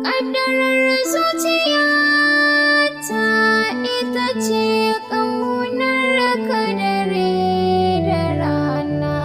Ƙaddarar zuciyata ita ce ƙaunar ka dare da rana.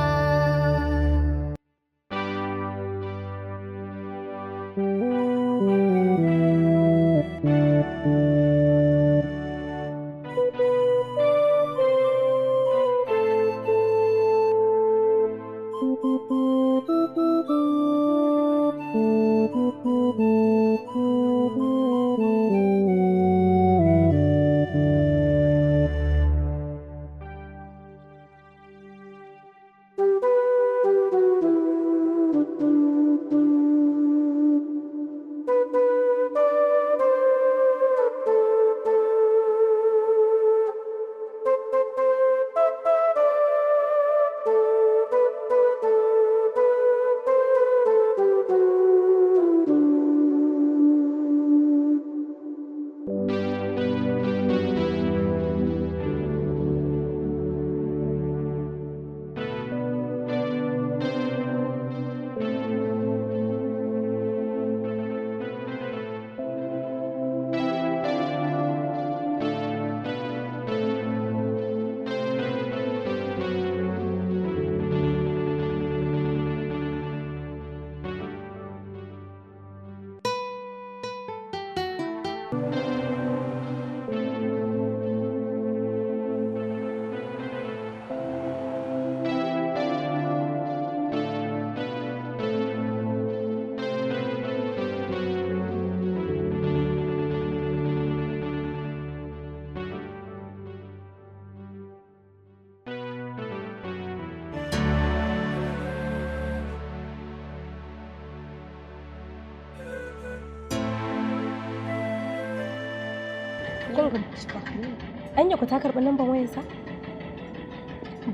Anya ku ta karɓi lambar wayansa?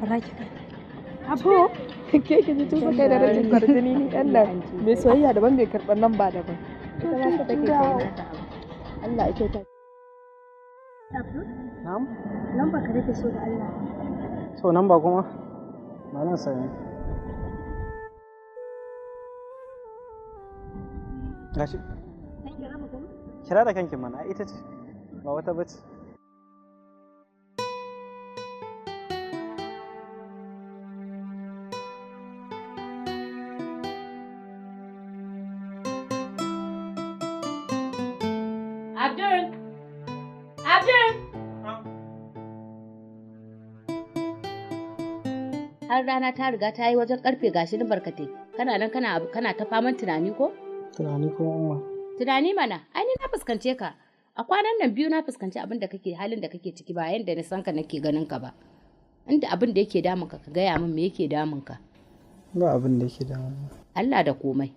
Bara ki gani. Abo, ke ki ji tusa kai da rashin kwarjini ni ɗan nan mai soyayya daban mai karɓar lamba daban. Allah ya kyauta. Na'am? Lamba ka nake so da Allah. To namba kuma? Ba nan sami. Gashi. Kira da kanki mana, ita ce. Ba wata bace. Abdul! Abdul! Har rana ta riga ta yi wajen karfe gashi na barkatai. Kana nan kana ta faman tunani ko? Tunani kuma umma. Tunani mana, ai ni na fuskance ka. A kwanan nan biyu na fuskanci abin da kake halin da kake ciki ba yanda na san ka nake ganin ka ba. Inda abin da yake damun ka ka gaya min me yake damun ka. Ba abin da yake damun. Allah da komai.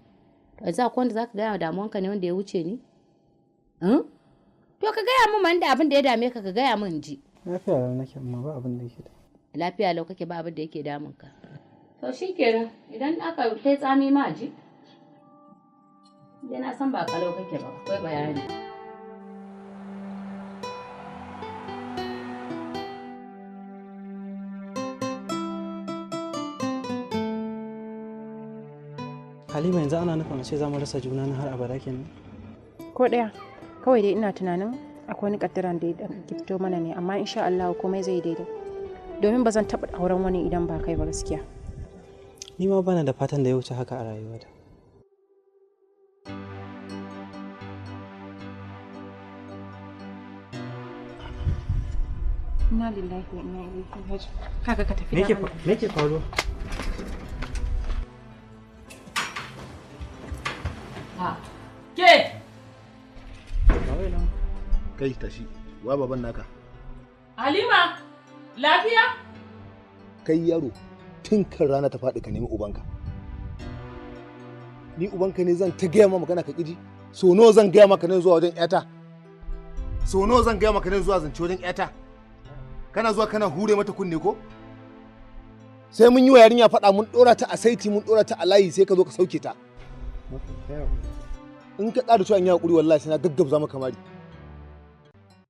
To yanzu akwai wanda zaka gaya wa damuwanka ne wanda ya wuce ni? To ka gaya min man da abin da ya dame ka ka gaya min ji. Lafiya lau nake amma ba abin da yake da. Lafiya lau kake ba abin da yake damun ka. To shikenan idan aka kai tsami ma ji. Dai na san ba kalau kake ba akwai bayani. Halima yanzu ana nufin a ce za mu rasa juna na har abada kenan. Ko ɗaya, kawai dai ina tunanin akwai wani kaddaran da ya gifto mana ne, amma insha Allah komai zai daidai. Domin ba zan taɓa auren wani idan ba kai ba gaskiya. Ni ma bana da fatan da ya wuce haka a rayuwata. Inna lillahi wa inna ilaihi raji'un. Kaga ka tafi Me dan ke Allah. Me ke faruwa? Ke! Kai tashi, wa baban naka. Halima! Lafiya? Kai yaro, tun kan rana ta faɗi ka nemi ubanka. Ni ubanka ne zan ta gaya ma magana ka ƙiji? So nawa zan gaya maka nan zuwa wajen ƴata? So nawa zan gaya maka nan zuwa zance wajen ƴata? Kana zuwa kana hure mata kunne ko? Sai mun yi wa yarinya faɗa, mun ɗora ta a saiti, mun ɗora ta a layi, sai ka zo ka sauke ta. In ka ƙara cewa in yi haƙuri, wallahi sai na gaggabza maka mari.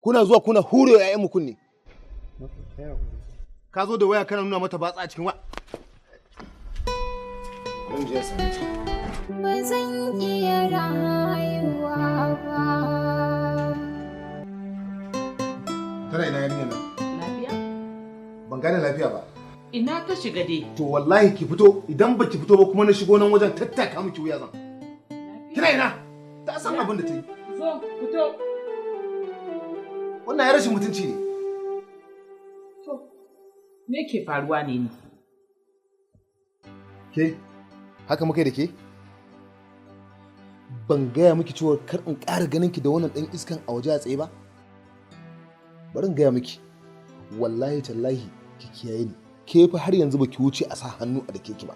Kuna zuwa kuna hure wa 'ya'yanmu kunne. Ka zo da waya kana nuna mata batsa a cikin wa. Bari mu je same ta. Ba zan iya rayuwa ba. Tana ina yarinyar nan? Lafiya? Ban gane lafiya ba. Ina ta shiga dai? To wallahi ki fito, idan ba ki fito ba kuma na shigo nan wajen tattaka miki wuya zan. Kina ina? Ta san abin da ta yi. Zo, fito. Wannan ya rashin mutunci ne. To, me ke faruwa ne ni? Ke, haka muka yi da ke? Ban gaya miki cewa kar in ƙara ganin ki da wannan ɗan iskan a waje a tsaye ba? Bari in gaya miki, wallahi tallahi ki kiyaye ni. Ke fa har yanzu baki wuce a sa hannu a dake ki ba.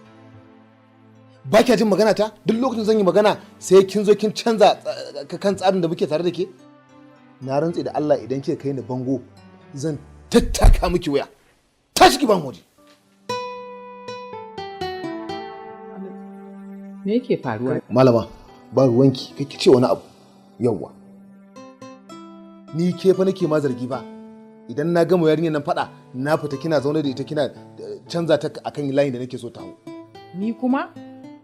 Ba kya jin magana ta? Duk lokacin zan yi magana sai kin zo kin canza kan tsarin da muke tare da ke? Na rantse da Allah idan kika kai ni bango zan tattaka miki wuya. Tashi ki ban waje. Me yake faruwa? Malama, ba ruwanki, kake ce wani abu. Yawwa, ni ke fa nake ma zargi fa. Idan na gama yarinyar nan fada na fita, kina zaune da ita kina canza ta akan layin da nake so ta hau. Ni kuma?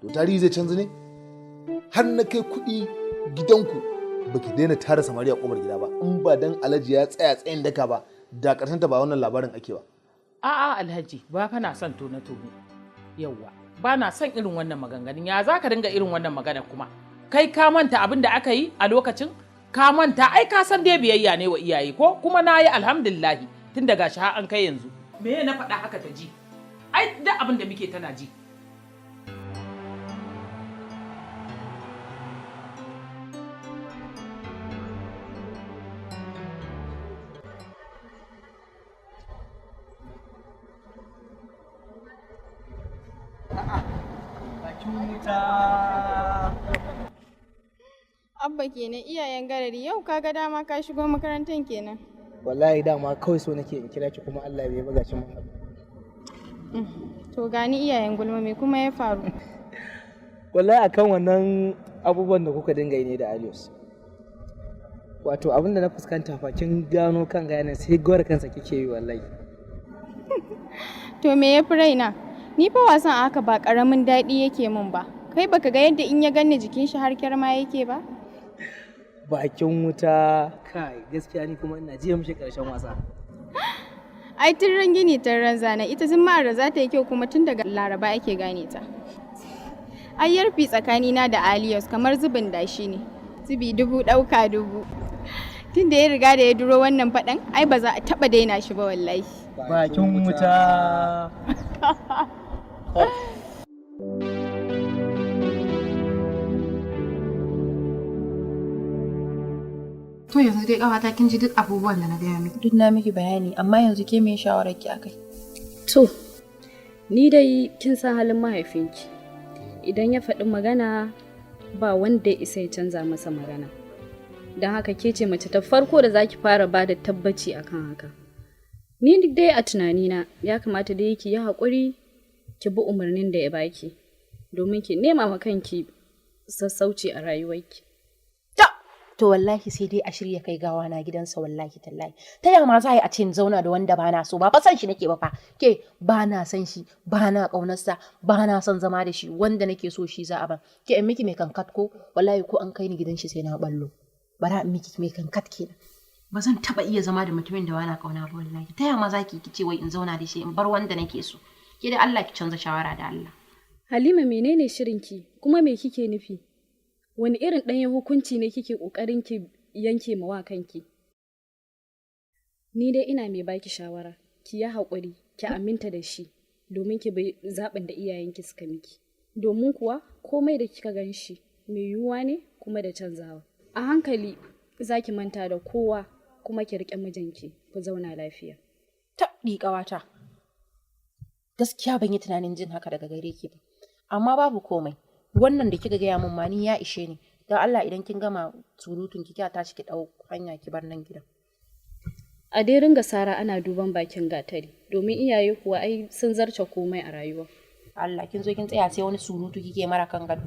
To tarihi zai canza ne? Har na kai kuɗi gidanku baki daina tara samari a kofar gida ba. In ba dan Alhaji ya tsaya tsayin daka ba, da ƙarshen ta ba wannan labarin ake ba. A'a Alhaji, ba fa na son tone tone. Yawwa, ba na son irin wannan maganganun. Ya za ka dinga irin wannan magana kuma? Kai ka manta abin da aka yi a lokacin? Ka manta, ai ka san dai biyayya ne wa iyaye ko? Kuma na yi, alhamdulillahi, tun daga shi har an kai yanzu. Me na faɗa haka ta ji? Ai duk abin da muke tana ji. Bakin wuta. Abba kenan, iyayen garari, yau kaga dama ka shigo makarantar kenan. Wallahi dama kawai so nake in kira ki, kuma Allah bai buga shi mun haɗu. To gani iyayen gulma, me kuma ya faru? Wallahi akan wannan abubuwan da kuka dinga yi ne da Alius. Wato abin da na fuskanta fa, kin gano kan gayanan sai gwara kansa kike yi wallahi. To me ya fi raina? Ni fa wasan a haka ba karamin daɗi yake min ba. Kai baka ga yadda in ya ganni jikin shi har kyarma yake ba? Bakin wuta, kai, gaskiya ni kuma ina jiya mishi karshen wasa. Ai tun ran gini tun ran zana, ita juma'ar da za ta yi kyau kuma tun daga Laraba ake gane ta. Ai yarfi tsakanina da Aliyus kamar zubin dashi ne. Zubi dubu ɗauka dubu. Tun da ya riga da ya duro wannan faɗan, ai ba za a taɓa daina shi ba wallahi. Bakin wuta. To yanzu dai ƙawata, kin ji duk abubuwan da na gaya miki. Duk na miki bayani, amma yanzu ke me shawarar ki akai? To, ni dai kin san halin mahaifinki. Idan ya faɗi magana, ba wanda ya isa ya canza masa magana. Don haka ke ce mace ta farko da za ki fara ba da tabbaci akan haka. Ni dai a tunanina ya kamata dai ki yi haƙuri ki bi umarnin da ya baki domin ki nema ma kanki sassauci a rayuwarki. To wallahi sai dai a shirya kai gawa na gidansa, wallahi tallahi. Ta yamma za a yi a ce in zauna da wanda ba na so? Ba fa san shi nake ba fa. Ke, ba na san shi, ba na ƙaunarsa, ba na son zama da shi. Wanda nake so shi za a ban. Ke, in miki mai kankat ko, wallahi ko an kai ni gidan shi sai na ballo. Bara in miki mai kankat kenan. Ba zan taba iya zama da mutumin da bana kauna ba wallahi. Ta yamma za ki ce wai in zauna da shi in bar wanda nake so? Ke da Allah ki canza shawara da Allah. Halima, menene shirinki, kuma me kike nufi? Wani irin ɗanyen hukunci ne kike ƙoƙarin ki yanke ma wa kanki? Ni dai ina mai baki shawara, ki yi haƙuri, ki aminta da shi domin ki bi zaɓin da iyayenki suka miki. Domin kuwa komai da kika gan shi mai yiwuwa ne kuma da canzawa. A hankali za ki manta da kowa kuma ki riƙe mijinki ku zauna lafiya. Taɓɗi ƙawata. Gaskiya ban yi tunanin jin haka daga gare ki ba. Amma babu komai. Wannan da kika gaya min ma ni ya ishe ni. Don Allah idan kin gama surutun ki kya tashi ki ɗau hanya ki bar nan gidan. A dai ringa sara ana duban bakin gatari domin iyaye kuwa ai sun zarce komai a rayuwa. Allah, kin zo kin tsaya sai wani surutu kike mara kan gado.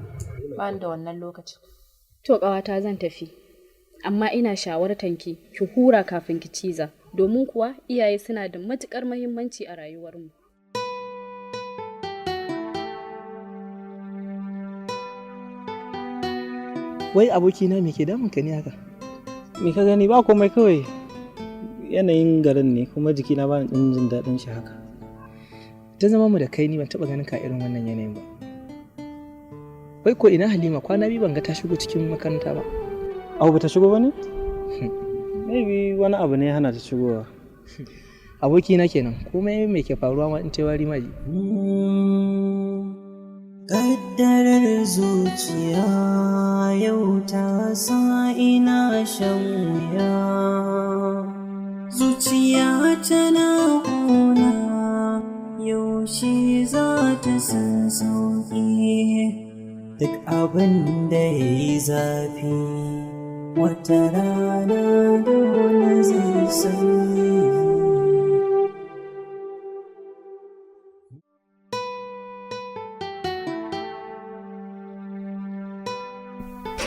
Ba ni da wannan lokacin. To ƙawata, zan tafi. Amma ina shawartan ki ki hura kafin ki ciza domin kuwa iyaye suna da matuƙar muhimmanci a rayuwarmu. Wai abokina, me ke damun ka ne haka? Me ka gani? Ba komai, kawai yanayin garin ne, kuma jikina ba ni jin daɗin shi haka. Ta zama mu da kai, ni ban taɓa ganin ka irin wannan yanayin ba. Wai ko ina Halima? Kwana 2 ban ga ta shigo cikin makaranta ba. Abu bata shigo ba ne? Maybe wani abu ne ya hana ta shigowa. Abokina kenan, komai me ke faruwa ma in ce wari maji. Ƙaddarar zuciya yau ta sa ina shan wuya. Zuciya tana ƙuna, yaushe za ta san sauƙi. Duk abin da ya yi zafi, wata rana dole zai sanyi.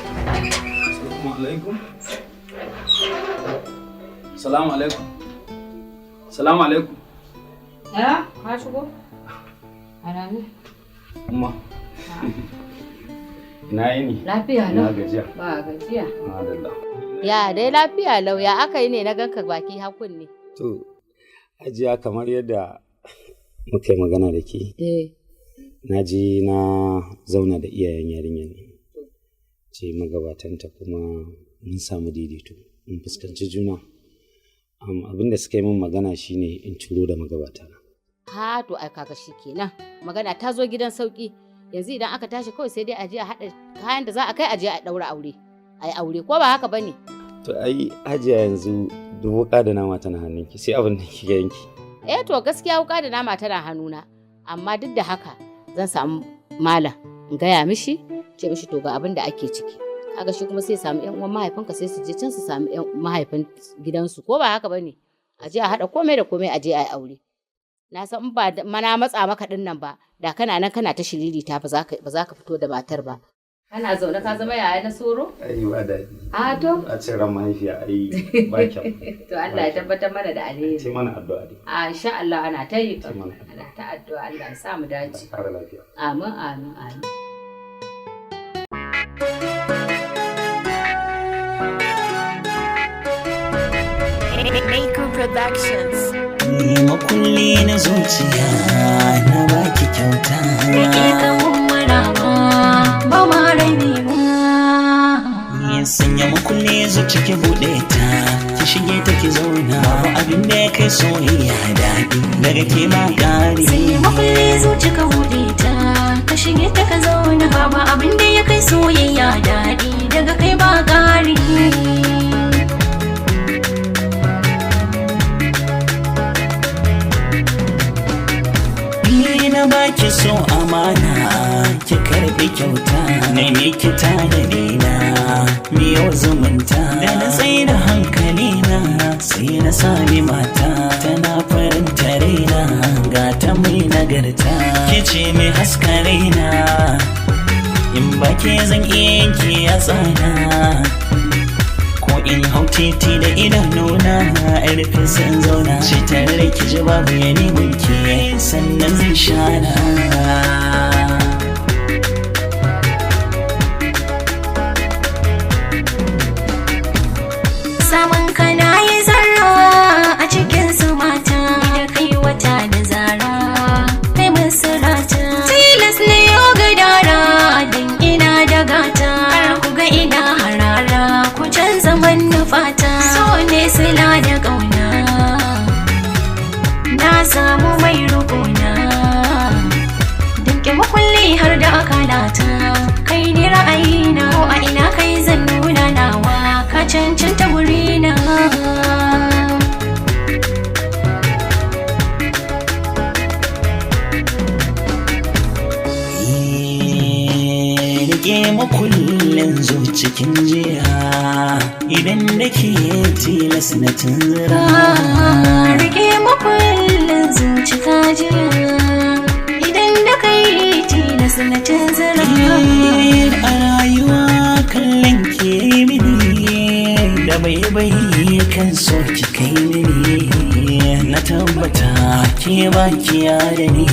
Assalamu alaikum. Salamu alaikum. Salamu alaikum. Ya, ka shigo? Arami. Umma. Ina yini? Lafiya lau. Ina gajiya. Ba gajiya. Madalla. Ya dai, lafiya lau, ya aka yi ne na ganka baki hakun ne? To, Hajiya, kamar yadda muka yi magana da ke. Na je na zauna da iyayen yarinyar nan. Ce magabatanta, kuma mun samu daidaito, mun fuskanci juna. Abin da suka yi min magana shine in turo da magabatana. Ha, to ai kaga kenan. Magana ta zo gidan sauki. Yanzu idan aka tashi kawai sai dai a je a haɗa kayan da za a kai, a je a ɗaura aure. Ai aure, ko ba haka bane? To ai Hajiya, yanzu duk wuƙa da nama tana hannunki, sai abin da kika yanki. Eh to, gaskiya wuƙa da nama tana hannuna. Amma duk da haka zan samu malam in gaya mishi, ce mishi to ga abin da ake ciki. Kaga shi kuma sai samu ƴan uwan mahaifinka, sai su je can su samu ƴan mahaifin gidansu, ko ba haka bane? A je a haɗa komai da komai, a je a yi aure. Na san in ba mana matsa maka ɗin nan ba, da kana nan kana ta shiririta, ba za ka fito da matar ba. Kana zaune ka zama yaya na soro? Ai ba daɗi. A to. A ce ran mahaifiya ai ba kyau. To Allah ya tabbatar mana da alheri. Ce mana addu'a dai. A insha Allah ana ta yi. Ce mana. Ana ta addu'a, Allah ya sa mu dace. Ƙara lafiya. Amin, amin, amin. Maker Productions. Ni makulli na zuciya na baki kyauta. Rike ka mun maraba, ba ma rabi ba. Ni sanya makulli zuci, ki buɗe ta, ki shige ta ki zauna. Babu abin da ya kai soyayya daɗi, daga ke ba ƙari. Sanya makulli zuci ka buɗe ta, ka shige ta ka zauna. Babu abin da ya kai soyayya daɗi, daga kai ba ƙari. Ni na baki so amana, ki karbi kyauta, na miki tanadi na miyo zumunta. Da na tsaye da hankali na, sai na sami mata tana farin raina, ga ta mai nagarta, ki ce mai haska raina. In ba ke zan iya yanke ya tsana, ko in hau titi da idanuna a rufe sun zauna ce tare, ki ji babu ya neman ki, sannan zan shana. Saman ka na yi zarra a cikin su mata, da kai wata da zara, kai mun sirata. Tilas ne yau gadara, don ina da gata. Kar ku ga ina harara, ku canza manufata. So ne sila da ƙauna. cikin jiya, idan da ke tilas na tunzura. Rike makullin zuci ka jiya, idan da kai tilas na tunzura. A rayuwa kallon ke mini da bai bai kan so ki kai mini, na tabbata ke ba ki da ni,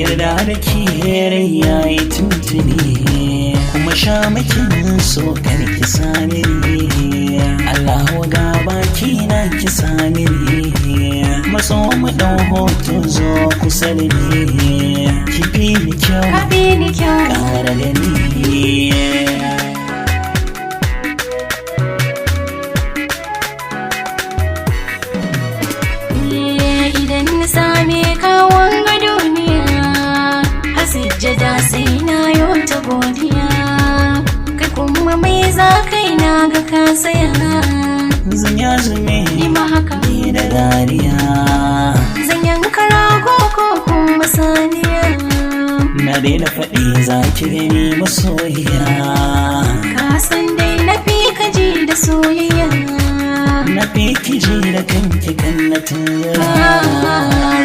yarda da ke rai yayi tuntuni, kuma sha makin so kar ki sami ni, Allahu ga baki na ki sami ni, matso mu dau hoto, zo kusa da ni, ki fi ni kyau. Ka fi ni kyau. Ƙara gani. Idan na same ka wanga duniya, har sujjada sai na yo ta godiya, kai kuma mai za kai na ga ka saya. Zan ya zume. Ni ma haka. Ni da dariya. Zan yanka rago ko kuma saniya. Na daina faɗi, za ki gani masoyiya. Ka san dai na fi ka ji da soyayya. Na fi ki ji da kanki kan na tunzura.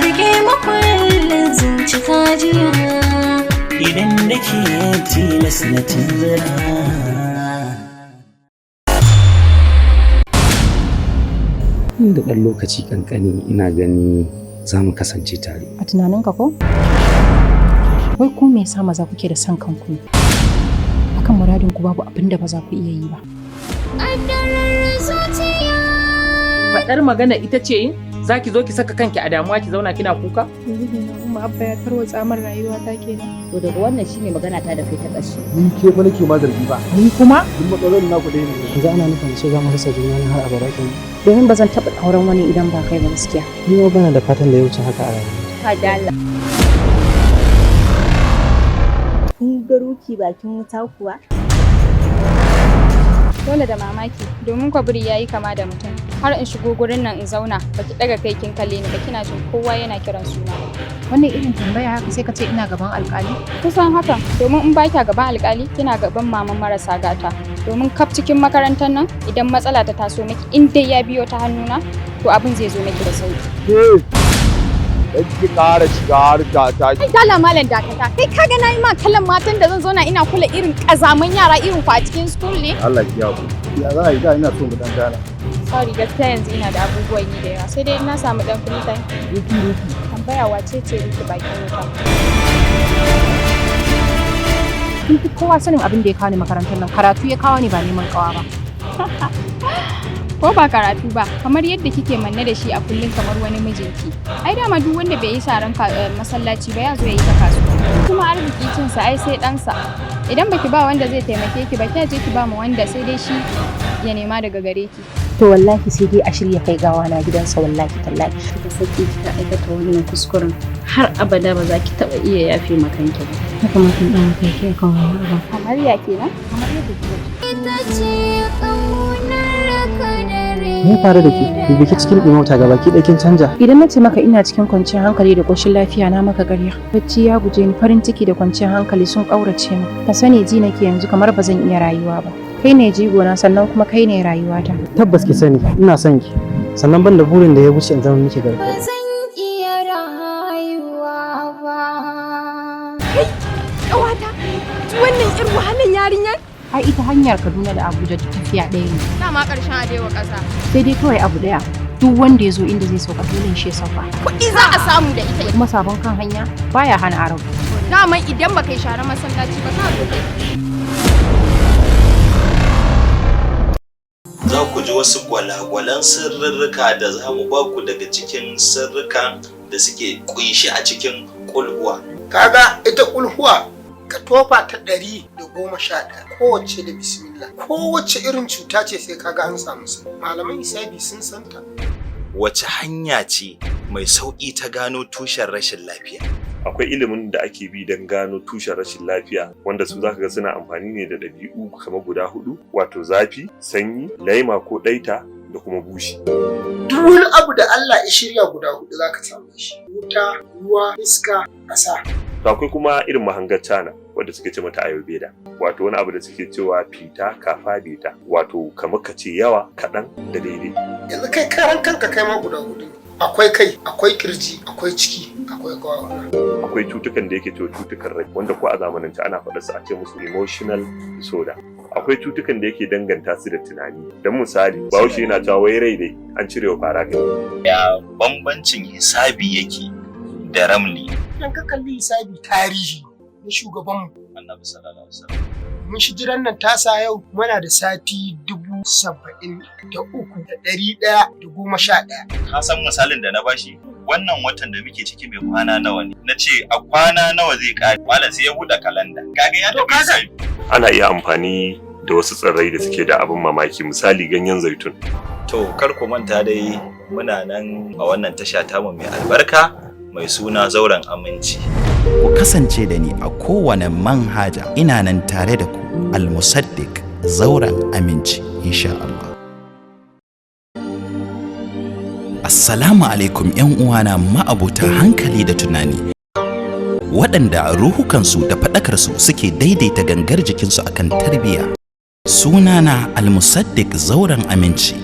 Rike makullin zuci ka jiya. Idan da ke tilas na tunzura. Da ɗan lokaci kankani ina gani za mu kasance tare. A tunaninka ko? Wai ku me yasa maza kuke da son kanku ne? Akan muradin ku babu abin da ba za ku iya yi ba. Ƙaddarar zuciya. Faɗar magana ita ce yin za ki zo ki saka kanki a damuwa, ki zauna kina kuka? Yanzu kenan Umma, Abba ya tarwatsa min rayuwa ta kenan. To, daga wannan shine magana ta da kai ta ƙarshe. Ni ke fa nake ma zargi ba. Ni kuma? Duk matsalolin naku ɗaya ne. Yanzu ana nufin ce za mu rasa juna na har abada kenan? Domin ba zan taɓa auren wani idan ba kai ba, gaskiya. Ni ma bana da fatan da ya wuce haka a rayuwa. Ka dala. Kun ga ruki bakin wuta kuwa? Dole da mamaki, domin kwabiri ya yi kama da mutum. Har in shigo gurin nan in zauna, baki daga kai kin kalle ni ba, kina jin kowa yana kiran suna. Wannan irin tambaya haka sai ka ce ina gaban alkali? Kusan haka, domin in baki gaban alkali, kina gaban maman marasa gata. Domin kaf cikin makarantar nan, idan matsala ta taso miki, in dai ya biyo ta hannuna, to abin zai zo miki da sauki. Ke, dan ki ƙara shiga harka ta. Ai dala malam dakata, kai kaga nayi ma kalan matan da zan zauna ina kula irin kazaman yara irin ku a cikin school ne? Allah ya ku. Ya za a yi, da ina so mu dan gana. Sorry, gaskiya yanzu ina da abubuwan yi da yawa, sai dai in na samu dan free time. Ruki, Ruki. Tambaya, wace ce Ruki bakin wuta? Kin fi kowa sanin abin da ya kawo ni makarantar nan, karatu ya kawo ni, ba neman kawa ba. Ko ba karatu ba, kamar yadda kike manne da shi a kullum kamar wani mijinki. Ai dama duk wanda bai yi sharan masallaci ba ya zo ya yi ta kasuwa. Kuma arziki cinsa ai sai ɗansa. Idan baki ba wanda zai taimake ki ba, kya je ki ba mu wanda sai dai shi ya nema daga gare ki. To, wallahi sai dai a shirya kai gawa na gidansa, wallahi tallahi. Kika sake kika aikata wannan kuskuren, har abada ba za ki taɓa iya yafe ma kanki ba. Ya kamata in ɗan mataki akan wannan abin. Kamar ya kenan? Kamar yadda kika ce. Ita ce ƙaunar ka dare. Me ya faru da ke? Bibiki cikin ɗimauta gaba ki ɗaya kin canja. Idan na ce maka ina cikin kwanciyar hankali da ƙoshin lafiya, na maka ƙarya. Bacci ya guje ni, farin ciki da kwanciyar hankali sun ƙaurace min. Ka sani ji nake yanzu kamar ba zan iya rayuwa ba. Kai ne jigona, sannan kuma kai ne rayuwata. Tabbas ki sani ina son ki. Sannan ban da burin da ya wuce in zama miki garkuwa. Ba zan iya rayuwa ba. Kai, ƙawata, ji wannan irin wahalan yarinyar? Ai ita hanyar Kaduna da Abuja duk tafiya ɗaya ne. Dama ƙarshen adewa ƙasa. Sai dai kawai abu ɗaya. Duk wanda ya zo inda zai sauka, dole shi ya sauka. Kuɗi za a samu da ita. Kuma sabon kan hanya baya hana arab. Dama idan baka yi sharar masallaci ba, ka zo kai. Za ku ji wasu gwalagwalan sirrika da za mu ba ku daga cikin sirrikan da suke kunshi a cikin kulhuwa. Kaga ita kulhuwa, ka tofa ta 111, kowace da bismillah, kowace irin cuta ce sai kaga an samu sa. Malaman isabi sun santa. Wace hanya ce mai sauƙi ta gano tushen rashin lafiya? Akwai ilimin da ake bi don gano tushen rashin lafiya, wanda su zaka ga suna amfani ne da ɗabi'u kamar guda hudu, wato zafi, sanyi, laima ko ɗaita, da kuma bushi. Duk wani abu da Allah ya shirya guda hudu zaka same shi: wuta, ruwa, iska, ƙasa. To, akwai kuma irin mahangar cana Wadda suke ce mata Ayurveda, wato wani abu da suke cewa fita kafa beta, wato kamar ka ce yawa kaɗan da daidai. Yanzu kai karan kanka kai ma guda hudu ne. Akwai kai, akwai kirji, akwai ciki, akwai kawuna. Akwai cutukan da yake cewa cutukan rai, wanda ko a zamanance ana faɗa su a ce musu emotional disorder. Akwai cutukan da yake danganta su da tunani. Don misali, Bahaushe yana cewa wai rai dai an cire wa fara kai. Ya bambancin hisabi yake da ramli? Idan ka kalli hisabi, tarihi na shugabanmu Annabi sallallahu alaihi wasallam. Mun shi jiran nan tasa, yau muna da sati 73,111. Ka san misalin da na bashi, wannan watan da muke ciki mai kwana nawa ne? Na ce a kwana nawa zai kare, malam sai ya buɗe kalanda, kaga ya tafi hisabi. Ana iya amfani da wasu tsirrai da suke da abin mamaki, misali ganyen zaitun. To, kar ku manta dai, muna nan a wannan tasha tamu mai albarka mai suna Zauren Aminci. Ku kasance da ni a kowane manhaja, ina nan tare da ku, Almusaddiq, Zauren Aminci, insha Allah. Assalamu alaikum ‘yan uwana ma'abota hankali da tunani, waɗanda ruhukansu da faɗakarsu suke daidaita gangar jikinsu akan tarbiyya. Sunana Almusaddiq Zauren Aminci.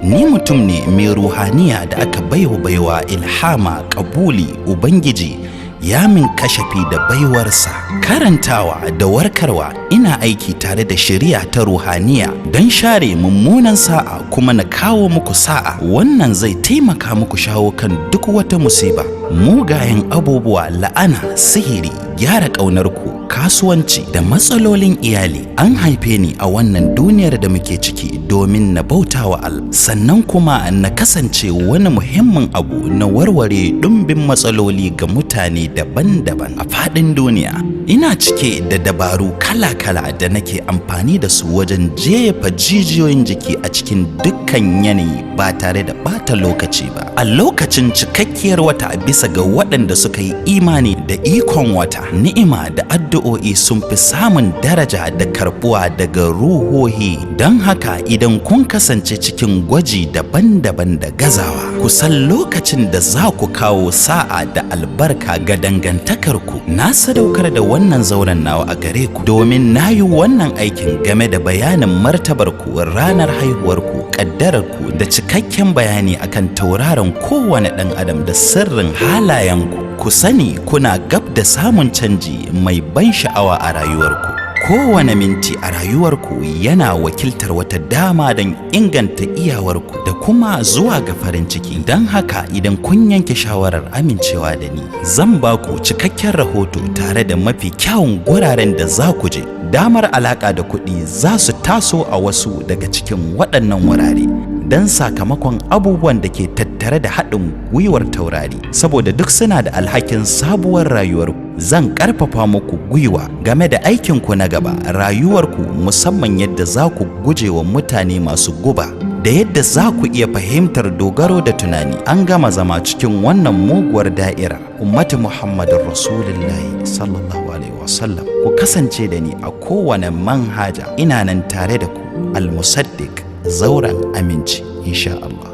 Ni mutum ne mai ruhaniya da aka baiwa baiwa ilhama kabuli. Ubangiji ya min kashafi da baiwarsa karantawa da warkarwa. Ina aiki tare da shari'a ta ruhaniya don share mummunan sa'a kuma na kawo muku sa'a. Wannan zai taimaka muku shawo kan duk wata musiba, mugayen abubuwa, la'ana, sihiri, gyara ƙaunarku, kasuwanci da matsalolin iyali. An haife ni a wannan duniyar da muke ciki domin na bauta wa Allah, sannan kuma na kasance wani muhimmin abu na warware ɗumbin matsaloli ga mutane daban-daban a faɗin duniya. Ina cike da dabaru kala-kala da nake amfani da su wajen jefa jijiyoyin jiki a cikin dukkan yanayi ba tare da ɓata lokaci ba. A lokacin cikakkiyar wata, bisa ga waɗanda suka yi imani da ikon wata, ni'ima da addu'o'i sun fi samun daraja da karbuwa daga ruhohi. Don haka idan kun kasance cikin gwaji daban-daban da gazawa, ku san lokacin da za ku kawo sa'a da albarka ga dangantakarku. Na sadaukar da wannan zauren nawa a gare ku domin na yi wannan aikin game da bayanin martabarku, ranar haihuwarku, ƙaddararku da cikakken bayani akan tauraron kowane ɗan adam da sirrin halayenku. Ku sani kuna gab da samun canji mai ban sha'awa a rayuwarku. Kowane minti a rayuwarku yana wakiltar wata dama don inganta iyawarku da kuma zuwa ga farin ciki. Don haka idan kun yanke shawarar amincewa da ni, zan ba ku cikakken rahoto tare da mafi kyawun guraren da za ku je. Damar alaƙa da kuɗi za su taso a wasu daga cikin waɗannan wurare don sakamakon abubuwan da ke tattare da haɗin gwiwar taurari, saboda duk suna da alhakin sabuwar rayuwar. Zan ƙarfafa muku gwiwa game da aikinku na gaba, rayuwarku, musamman yadda za ku guje wa mutane masu guba da yadda za ku iya fahimtar dogaro da tunani. An gama zama cikin wannan muguwar da'irar. Ummati Muhammadin Rasulullahi sallallahu alaihi wasallam, ku kasance da ni a kowane manhaja, ina nan tare da ku, Almusaddiq, Zauren Aminci, insha Allah.